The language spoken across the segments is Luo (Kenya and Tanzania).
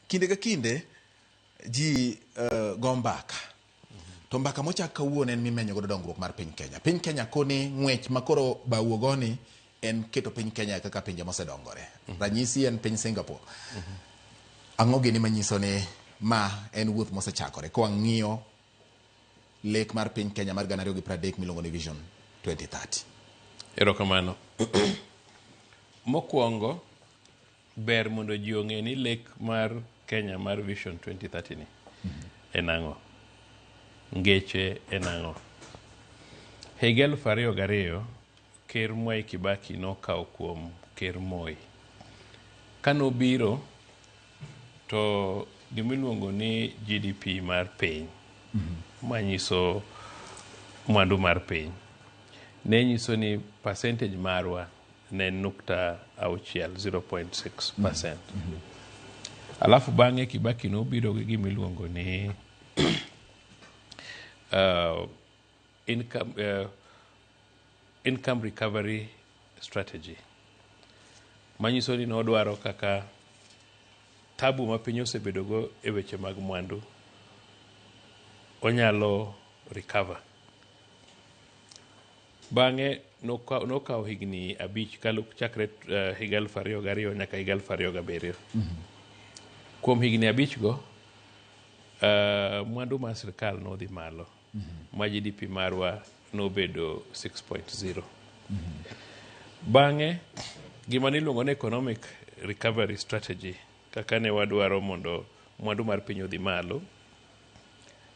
Kinde ka kinde ji go mbaka to mbaka mochak kawuono en mimenyo godo dongruok mar piny Kenya. Piny Kenya koni ng'wech ma koro bawuo goni en keto piny Kenya kaka pinje mosedongore. Ranyisi en piny Singapore. Ang'o gini manyiso ni ma en wuoth mosechakore ka wang'iyo lek mar piny Kenya mar 2030 miluongo ni Vision 2030? Erokamano. Mokwongo, ber mondo ji ong'e ni lek mar Kenya mar Vision 2030 ni en ang'o? Ngeche en ang'o? Higa 2002, Ker Mwai Kibaki nokawo kuom Ker Moi. Kanobiro, to gimiluongo ni GDP mar piny, manyiso mwandu mar piny, ne nyiso ni percentage marwa ne en 0.6, 0.6%. Alafu bang'e Kibaki nobiro gi gimiluongo ni income recovery strategy, manyiso ni nodwaro kaka tabu ma piny osebedogo e weche mag mwandu onyalo recover. Bang'e nokawo higni 5 chakre higa 2002 nyaka higa 2007. Kuom higni 5 go, mwandu mar sirkal nodhi malo ma GDP marwa nobedo 6.0. Bang'e gima niluongo ni economic recovery strategy, kaka ne wadwaro mondo mwandu mar piny odhi malo,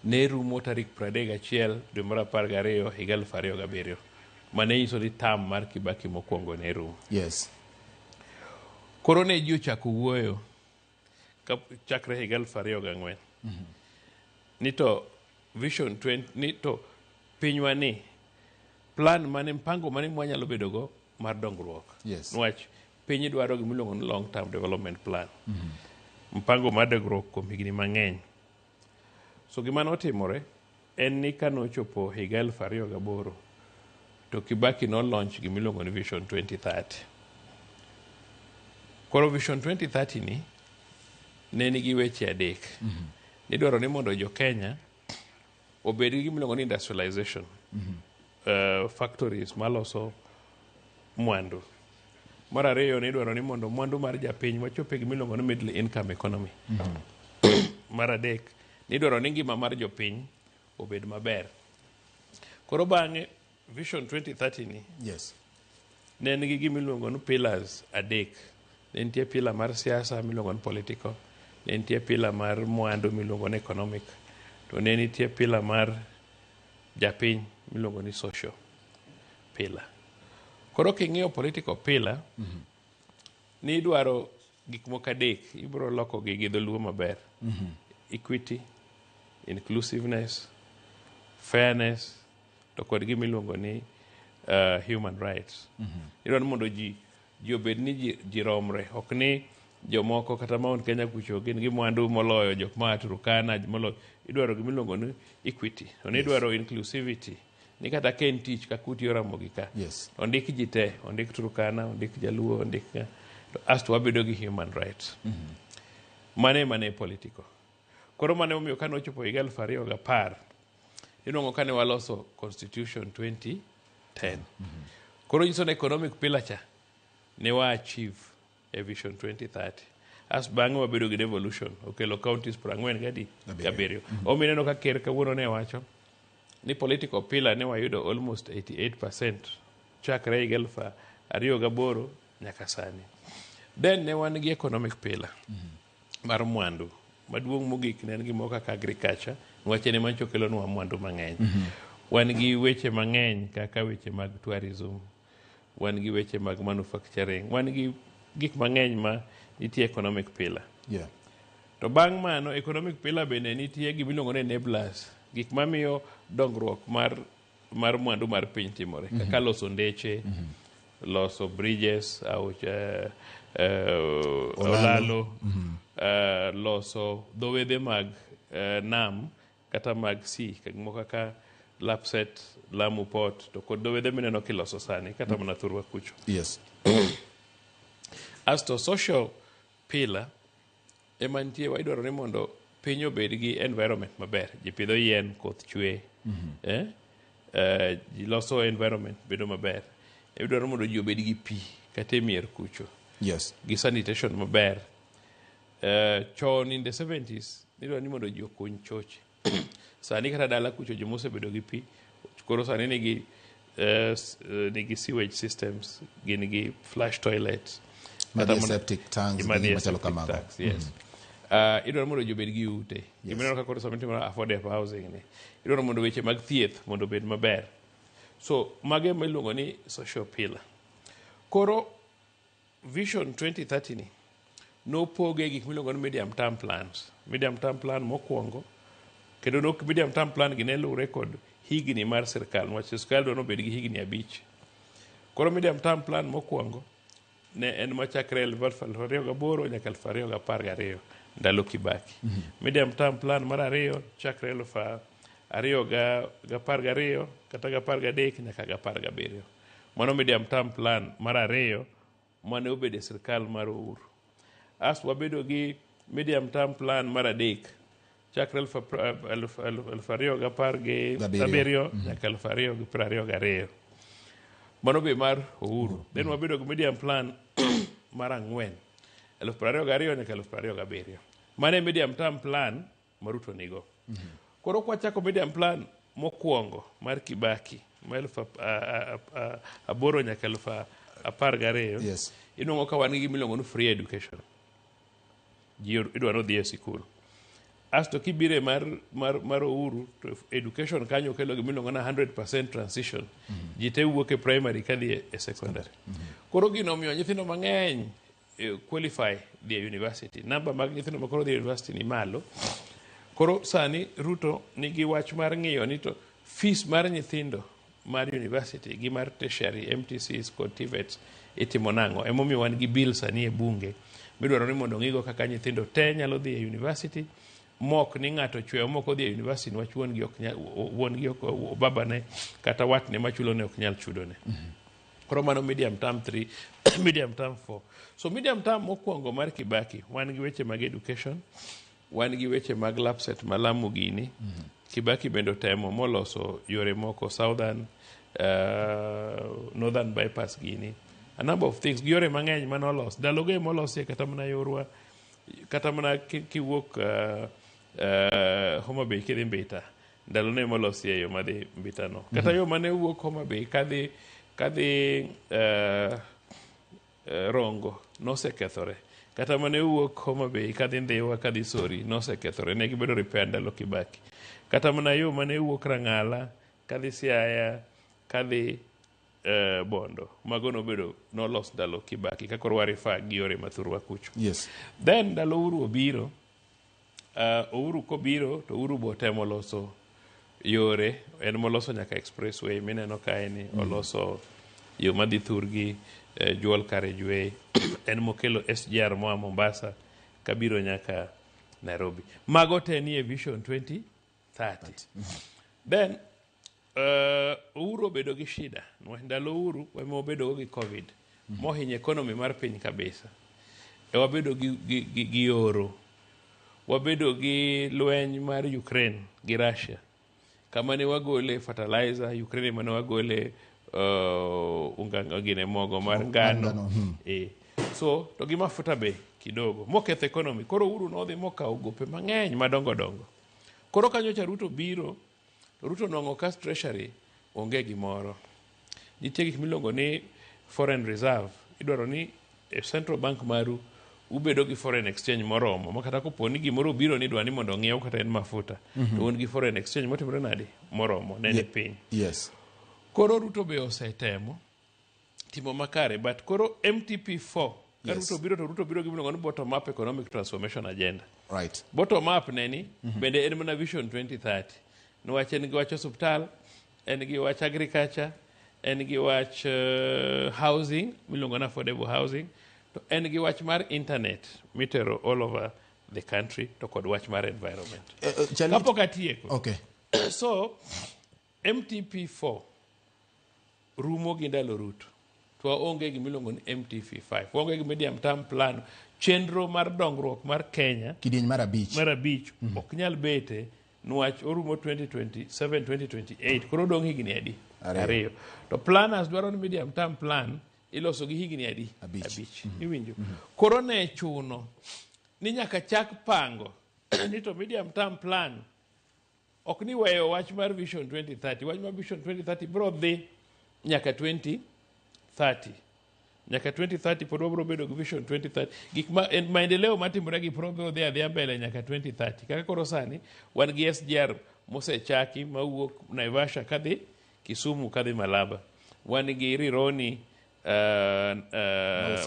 ne rumo tarik 31 dwe mar 12 higa 2007, mane nyiso ni term mar Kibaki mokwongo ne rumo. Koro ne ji ochako wuoyo chakre higa 2004 ni to Vision 20 ni to pinywa ni plan mane, mpango mane mwanyalo bedo go mar dongruok. Niwach piny dwaro gimiluongo ni long term development plan. Mpango mar dongruok kuom higni mang'eny. So gima notimore en ni kanochopo higa 2008 to Kibaki no launch gimiluongo ni Vision 2030. Koro Vision 2030 ni ne nigi weche adek. Nidwaro ni mondo jo Kenya obed gi gimiluongo ni industrialization. Factories maloso mwandu. Mar ariyo, nidwaro ni mondo mwandu mar japiny wachop e gimiluongo ni middle income economy. Mar adek, nidwaro ni ngima mar jopiny obed maber. Koro bang'e Vision 2030 ni ne nigi gimiluongo ni pillars adek. Ne nitie pillar mar siasa miluongo ni political, ne nitie pillar mar mwandu miluongo ni economic, to ne nitie pillar mar japiny miluongo ni social pillar. Koro king'iyo political pillar, nidwaro gik moko adek, ibiro loko gi gi dholuo maber. Equity, inclusiveness, fairness, to kod gimiluongo ni human rights. Idwaro ni mondo ji obed ni ji romre, ok ni jomoko kata Mount Kenya kucho gin gi mwandu moloyo jok ma Turkana moloyo. Idwaro gimiluongo ni equity, to nidwaro inclusivity, ni kata ka en tich kaka utiyo Ramogi ka, ondik ji te, ondik Turkana, ondik Jaluo, ondik to asto wabedo gi human rights. Mane mane political. Koro mane omiyo kane ochopo higa 2010, inuang'o kane waloso Constitution 2010. Koro nyiso ni economic pillar cha ne wa achieve e Vision 2030. As bang'e wabedo gi devolution, okelo counties 47. 7. Omiyo ineno ka ker kawuono ne wacho ni political pillar ne wayudo almost 88% chakre higa 2008 nyaka sani. Then ne wan gi economic pillar mar mwandu maduong' mogik ne en gimoro kaka agriculture, niwach en ema nyocha okelonwa mwandu mang'eny. Wan gi weche mang'eny kaka weche mag tourism, wan gi weche mag manufacturing, wan gi gik mang'eny ma nitie economic pillar. To bang' mano economic pillar bende nitie gimiluongo ni enablers, gik mamiyo dongruok mar mwandu mar piny timore, kaka loso ndeche, loso bridges, aoche, olalo, loso dho wedhe mag nam kata mag sea, gik moko kaka Lapsset, Lamu Port, to kod dho wedhe mineno kiloso sani kata mana thurwa kucho. Asto social pillar ema nitie idwaro ni mondo piny obed gi environment maber. Ji pidho yien, koth chwe. Eh? Ji loso environment bedo maber. Idwaro mondo ji obed gi pi kata e mier kucho. Gi sanitation maber. Chon in the 70s nidwaro ni mondo ji okuny choche. Sani kata dala kucho joma osebedo gi pi koro sani nigi sewage systems, gin gi flush toilets. Madhi e septic tanks, Madhi gi e machalo septic kamago. tanks, yes. Idwaro mondo ji obed gi ute. Gimineno ka koro sama itimo affordable housing ni. Idwaro mondo weche mag thieth mondo obed maber. So mago ema iluongo ni social pillar. Koro Vision 2030 ni nopoge e gik miluongo ni medium term plans. Medium term plan mokwongo kendo nok medium term plan gi ne luwre kod higni mar sirkal niwach sirkal dwaro ni obed gi higni 5. Koro medium term plan mokwongo ne en machakre 2008 nyaka 2012 ndalo Kibaki. Medium term plan mar ariyo chakre 2012 kata 13 nyaka 17. Mano medium term plan mar ariyo mane obedo e sirkal mar Uhuru. As wabedo gi medium term plan mar adek chakre 2017 nyaka 2022. Mano be mar Uhuru. Then wabedo gi medium plan mar ang'wen 2022 nyaka 2027. Mano e medium term plan ma Ruto nigo. Koro kwachako medium plan mokwongo mar Kibaki ma 2008 nyaka 2012 inuang'o ka wan gi gima iluongo ni free education. Ji idwa ni odhi e sikul. Asto kibire mar Uhuru to education kanyo kelo gima iluongo ni 100% transition. Ji te wuok e primary kadhi e secondary. Koro gino omiyo nyithindo mang'eny qualify dhi e university. Namba mag nyithindo ma koro dhi e university ni malo. Koro sani Ruto nigi wach mar ng'iyo ni to fees mar nyithindo mar university gi mar tertiary MTCs kod TVETs itimo nang'o. Emomiyo wan gi bill sani e bunge midwaro ni mondo ng'igo kaka nyithindo te nyalo dhi e university mok ni ng'ato chweyo mok odhi e university niwach wuon gi ok nyal, wuon gi ok, babane kata watne machulone ok nyal chudone. Koro mano medium term 3, medium term 4. So medium term mokwongo mar Kibaki, wan gi weche mag education, wan gi weche mag LAPSSET Malamu gini. Kibaki bende otemo moloso yore moko southern, northern bypass gini. A number of things, gi yore mang'eny manolos. Ndalogo ema olosie kata mana yorwa, kata mana kiwuok Homa Bay kidhi Mbita. Ndalo no ema olosie yo madhi Mbita no. Kata yo mane wuok Homa Bay kadhi Rongo nosekethore. Kata mane wuok Homa Bay kadhi Ndhiwa kadhi Sori nosekethore. Ne gibedo repair ndalo Kibaki. Kata mana yo mane wuok Rang'ala kadhi Siaya kadhi Bondo. Mago nobedo nolos ndalo Kibaki ka koro wa refer gi yore mathurwa kucho. Then ndalo Uhuru obiro, Uhuru kobiro to Uhuru bo temo loso yore, en moloso nyaka expressway mineno kae ni, oloso yo madhi thurgi, dual carriageway, en mokelo SGR moa Mombasa kabiro nyaka Nairobi. Mago te nie Vision 2030. Then Uhuru obedo gi shida niwach ndalo Uhuru ema wabedo gi Covid mohinyo economy mar piny kabisa. E wabedo gi oro, wabedo gi lweny mar Ukraine gi Russia kama ne wagole fertilizer, Ukraine ema ne wagole unga gine mogo mar ngano. So to gi mafuta be kidogo moketho economy. Koro Uhuru nodhi mokawo gope mang'eny madongo dongo. Koro kanyocha Ruto biro, Ruto nwang'o ka treasury onge gimoro. Nitie gik miluongo ni foreign reserve. Idwaro ni e central bank maru ubedo gi foreign exchange moromo ma kata kopo ni gimoro obiro ni idwa ni mondo ong'iew kata en mafuta to un gi foreign exchange motimore nade moromo ne ni piny. Koro Ruto be osetemo timo makare, but koro MTP4 ka Ruto biro to Ruto biro gi miluongo ni bottom up economic transformation agenda. Bottom up neni bende en mana Vision 2030. Niwach en gi wach osuptal, en gi wach agriculture, en gi wach housing miluongo ni affordable housing, to en gi wach mar internet mitero all over the country to kod wach mar environment. Kapok atieko. So MTP4 rumo gi ndalo Ruto. To waonge gi miluongo ni MTP5. Waonge gi medium term plan. Chenro mar dongruok mar Kenya Kidieny mar 5. Mar 5 ok nyal bete niwach orumo 2027 2028 koro odong' higni adi? 2. To planners dwaro ni medium term plan iloso gi higni adi? 5. 5. Iwinjo? Koro ne chuno ni nyaka chak pango ni to medium term plan ok ni weyo wach mar Vision 2030. Wach mar Vision 2030 biro dhi nyaka 2030. Nyaka 2030 pod wabiro bedo gi Vision 2030. Gik ma en maendeleo matimore gi pod biro dhi adhiya mbele nyaka 2030. Kaka koro sani wan gi SGR mosechaki mawuok Naivasha kadhi Kisumu kadhi Malaba. Wan gi Rironi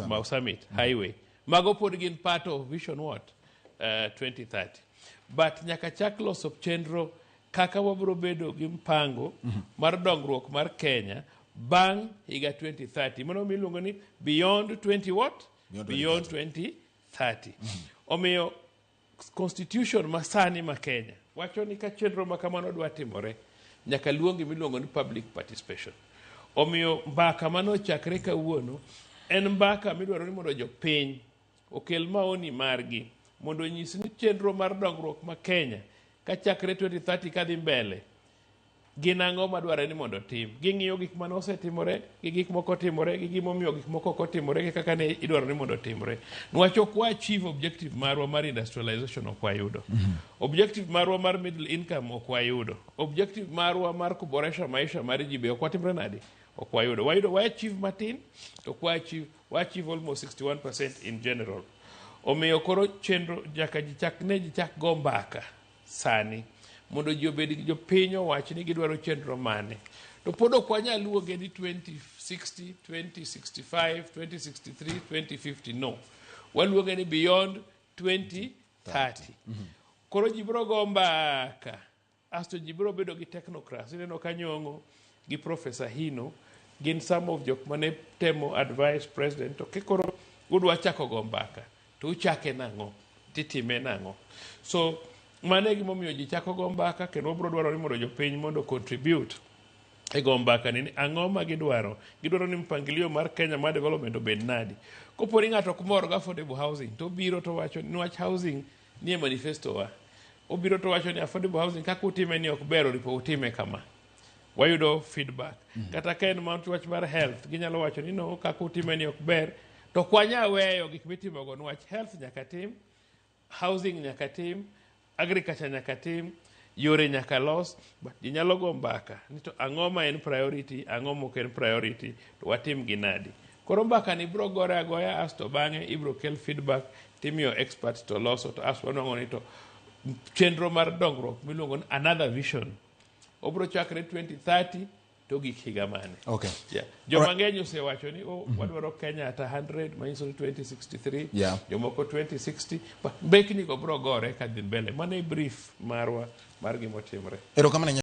Mau Summit Highway. Mago pod gin part of Vision what? 2030. But nyaka chak loso chenro kaka wabiro bedo gi mpango mar dongruok mar Kenya bang' higa 2030. Mano miluongo ni beyond 20 what? Beyond 2030. Omiyo constitution masani ma Kenya wacho ni ka chenro ma kamano dwa timore nyaka luongi miluongo ni public participation. Omiyo mbaka manochakre kawuono en mbaka midwaro ni mondo jopiny okel maoni margi mondo onyis ni chenro mar dongruok ma Kenya kachakre 2030 kadhi mbele gin ang'o madwarore ni mondo otim. Ging'iyo gik mane osetimore gi gik moko otimore gi gimomiyo gik moko ok otimore gi kaka ne idwaro ni mondo otimre. Niwach ok wa achieve objective marwa mar industrialization ok wayudo. Objective marwa mar middle income ok wayudo. Objective marwa mar kuboresha maisha mar ji be ok watimre nade? Ok wayudo. Wayudo wa achieve matin to ok wa achieve, wa achieve almost 61% in general. Omiyo koro chenro nyaka ji chak ne ji chak go mbaka sani mondo ji obed gi jopiny owach ni gidwaro chenro mane. To pod ok wanyal luonge ni 2060, 2065, 2063, 2050 no. Waluonge ni beyond 2030. Koro ji biro go mbaka asto ji biro bedo gi technocrats. Ineno ka Nyong'o gi Professor Hino gin some of jok mane temo advise president to kikoro udwa chako go mbaka to uchake nang'o titime nang'o. So mano e gimomiyo ji chako go mbaka kendo wabiro dwaro ni mondo jopiny mondo contribute e go mbaka ni ang'o ma gidwaro. Gidwaro ni mpangilio mar Kenya mar development obed nadi. Kopo ni ng'ato ok mor gi affordable housing to obiro to wacho ni wach housing nie manifesto wa. Obiro to wacho ni affordable housing kaka utime ni ok ber oripo utime kama. Wayudo feedback. Kata ka en wach mar health, ginyalo wacho ni no kaka utime ni ok ber to ok wanyal weyo gik mitimogo niwach health nyaka tim, housing nyaka tim, agriculture nyaka tim, yore nyaka los, but ji nyalo go mbaka ni to ang'o ma en priority, ang'o mok en priority, to watim gi nadi. Koro mbaka ni biro gore agoya asto bang'e ibiro kel feedback timiyo experts to loso to asto wanwang'o ni to chenro mar dongruok miluongo ni another vision obiro chakre 2030 to gik higa mane. Okay. Yeah. Joma ng'eny osewacho ni oh, wadwaro Kenya at 100 manyiso ni 2063, jomoko 2060, but mbekni go biro gore kadhi mbele. Mano e brief marwa mar gimotimre. Erokamano.